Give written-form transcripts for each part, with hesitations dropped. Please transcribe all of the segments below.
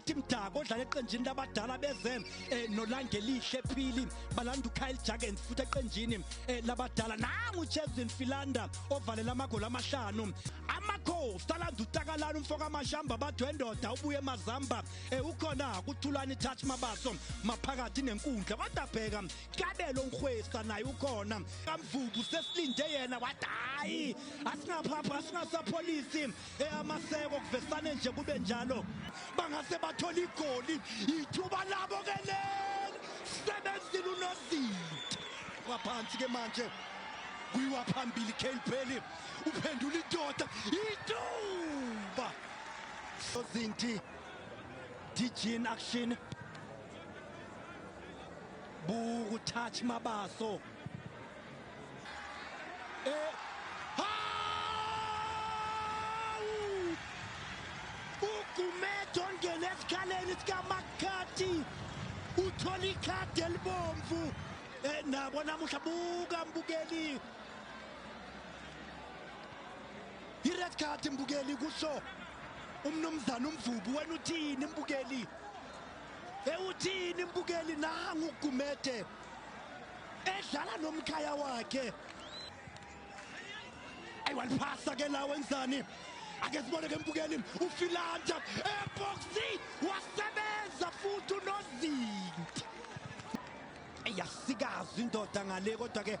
Unathi Mdaka odlala eqenjini labadala beze noLangelihle Phili, balanda uKyle Jurgens futhi eqenjini labadala. Nangu uChesvin Philander ovalela amagoli amahlanu. Amakhosi alanda uTakalana umfoka Mashamba badwendoda ubuye emazamba. Ukhona kuThulani Touch Mabaso maphakathi nenkundla, kodwa bheka Kabelo Nkhwesa naye ukhona. Kamvubu sesilinde yena wathi hayi asingaphapha asingasapholisi amaseko kuvesane nje kube njalo. Bangase bathola igoli, ithuba labo ke leli. Sebenzile unozinti kwaphansi ke manje kuyiwa phambili. Kale Pelly uphendula indoda ithuba. Nozinti DJ in action. Buku Touch Mabaso. Hawu! Ugumethe ongena esikhaleni sikaMakhathi uthola ikhadi elibomvu. Nabo namuhla buka mbukeli, i-red card mbukeli, kusho umnumzana uMvubu. Wena uthini mbukeli? Ewuthini mbukeli? Nangu uGumede edlala nomkhaya wakhe. Ayiwaliphasa ke la, wenzani? Ake sibone ke mbukeli, uFilanta eboxi wasebenza futhi unozinti. Eyasikazi indoda ngale, kodwa ke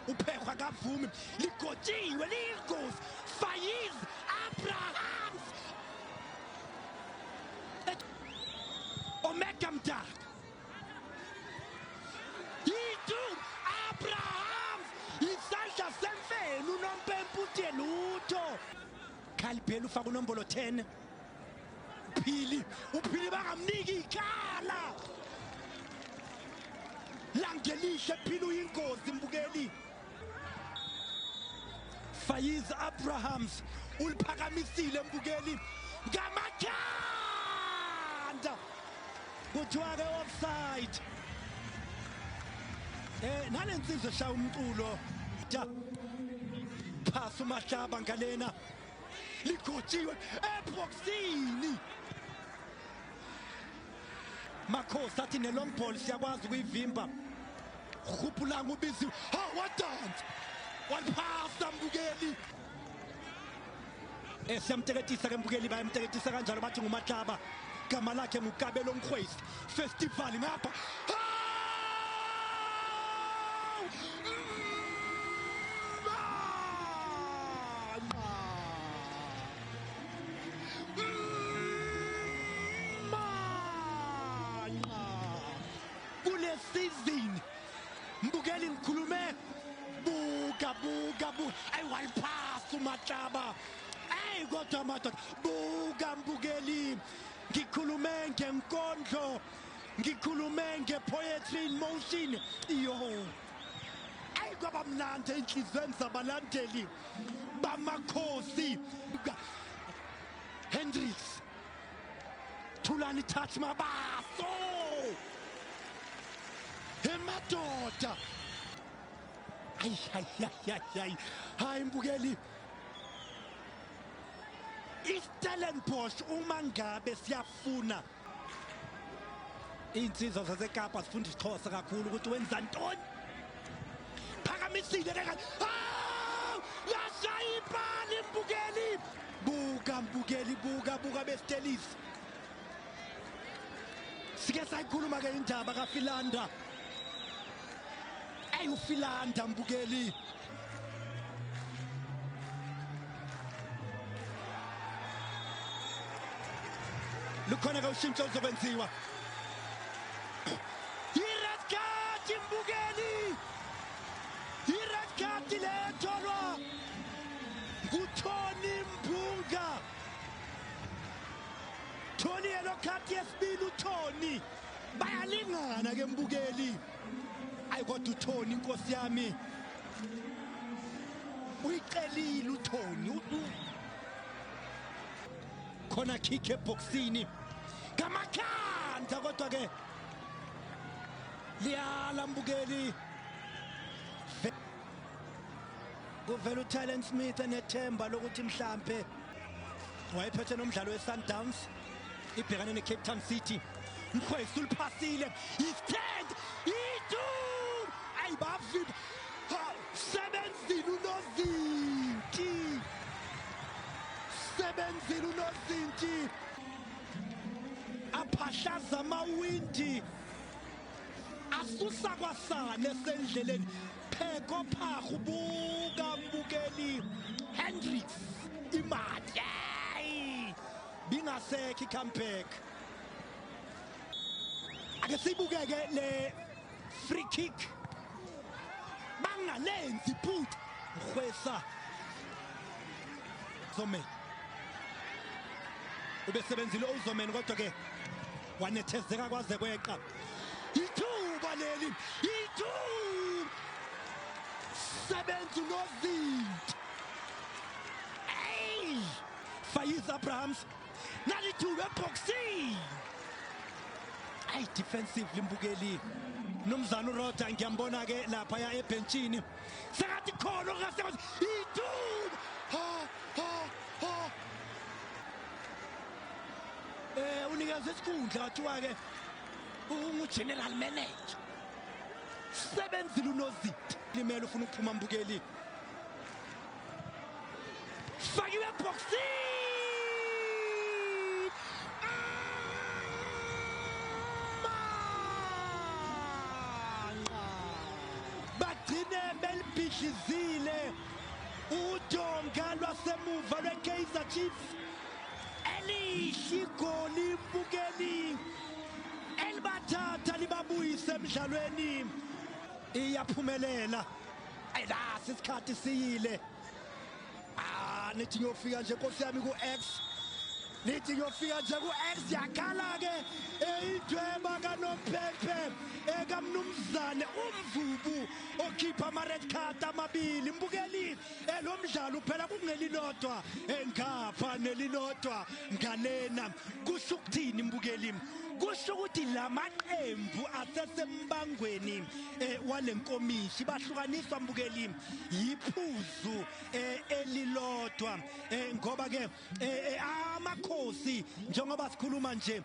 uphehwa kavumi, ligotshiwe liyingozi. Fayiz Abrahams, Omega Mdaka, Itu Abrahams, isandla semfeni unompempe uthe lutho. Khalibhela ufaka unombolo 10. Phili, uPhili bangamniki ikhala. Langelihle Phili uyingozi mbukeli. Fayiz Abrahams uliphakamisile mbukeli ngamakhanda, kuthiwa ke offside. Nalensizwa eshaya umculo phasa uMahlaba ngalena, ligotshiwe eboxini. Makhosi athi ne-long ball siyakwazi ukuyivimba. Rhupulanga ubiziwe, ha, wadansa waliphasa mbukeli. Siyamteketisa ke mbukeli, bayamteketisa kanjalo, bathi nguMahlaba, gama lakhe nguKabelo Nkhwesi. Festival ngapha. Hawu! Manqa! Manqa! Kule season mbukeli ngikhulume, buka buka buka, ayi waliphasa uMahlaba. Ayi kodwa madoda, buka mbukeli, ngikhulume ngenkondlo, ngikhulume ngepoetry in motion. Yo, ayi kwaba mnandi enhliziyweni zabalandeli bamakhosi. Hendricks, Thulani Touch Mabaso, emadoda, ayi ayi ayi ayi, hayi mbukeli, iStellenbosch uma ngabe siyafuna insizwa zaseKapa zifunda isiXhosa kakhulu ukuthi wenza ntoni. Phakamisile ke kanti, hawu, yashaya ipali mbukeli. Buka mbukeli, buka buka bestelisi. Sike sayikhuluma ke indaba kaFilanda. Ey uFilanda mbukeli, lukhona ke ushintsho oluzokwenziwa. I-red card mbukeli, i-red card letholwa nguTony Mphunga. Tony, yellow card yesibili uTony. Bayalingana ke mbukeli. Ayi kodwa uTony, inkosi yami, uyicelile uTony. Khona kick eboxini ngamakhanda, kodwa ke liyala mbukeli. Kuvela uTalent Smith enethemba lokuthi mhlambe wayephethe nomdlalo weSundowns. Ibhekane ne-Cape Town City. Mkhwesi uliphasile. Istand itu ayibavimba. Sebenzile unozinti. Sebenzile unozinti. Aphahlaza amawindi. Asusa kwasana esendleleni. Pheko phahu buka mbukeli. Hendricks imali. Bingasekho i-comeback. Ake sibukeke le free kick. Bangalenzi iphutha. Mkhwesa. Zomen. Ubesebenzile uZomen kodwa ke wanethezeka kwaze kweqa. Ithuba leli. Ithuba. Sebenza unozinti. Hey! Faiz Abrahams. Nalithuba eboxini. Ay, defensively mbukeli. Mnumzana uRoda ngiyambona ke lapha ya ebenchini. Sekathi khona ongasebenzi. Ithuba. Ha ha ha. Unikeza isikhundla wathiwa ke ungu general manager. Sebenzile unozinti. Limele ufuna ukuphuma mbukeli. Fakiwe eboxini. Bagcine belibhidlizile udonga lwasemuva lweKaizer Chiefs. Elihle igoli mbukeli elibathatha libabuyise emdlalweni. Iyaphumelela. Ayilasi isikhathi siyile. Nithi ngiyofika nje Nkosi yami ku-X. Nithi ngiyofika nje ku-X yakhala ke idweba kaNomphephe ekamnumzane uMvubu okhipha ama-red card amabili. Mbukeli lo mdlalo uphela kungelilodwa ngapha nelilodwa ngalena. Kusho ukuthini mbukeli? Kusho ukuthi lamaqembu asesembangweni walenkomishi bahlukaniswa mbukeli yiphuzu elilodwa, ngoba ke amakhosi njengoba sikhuluma nje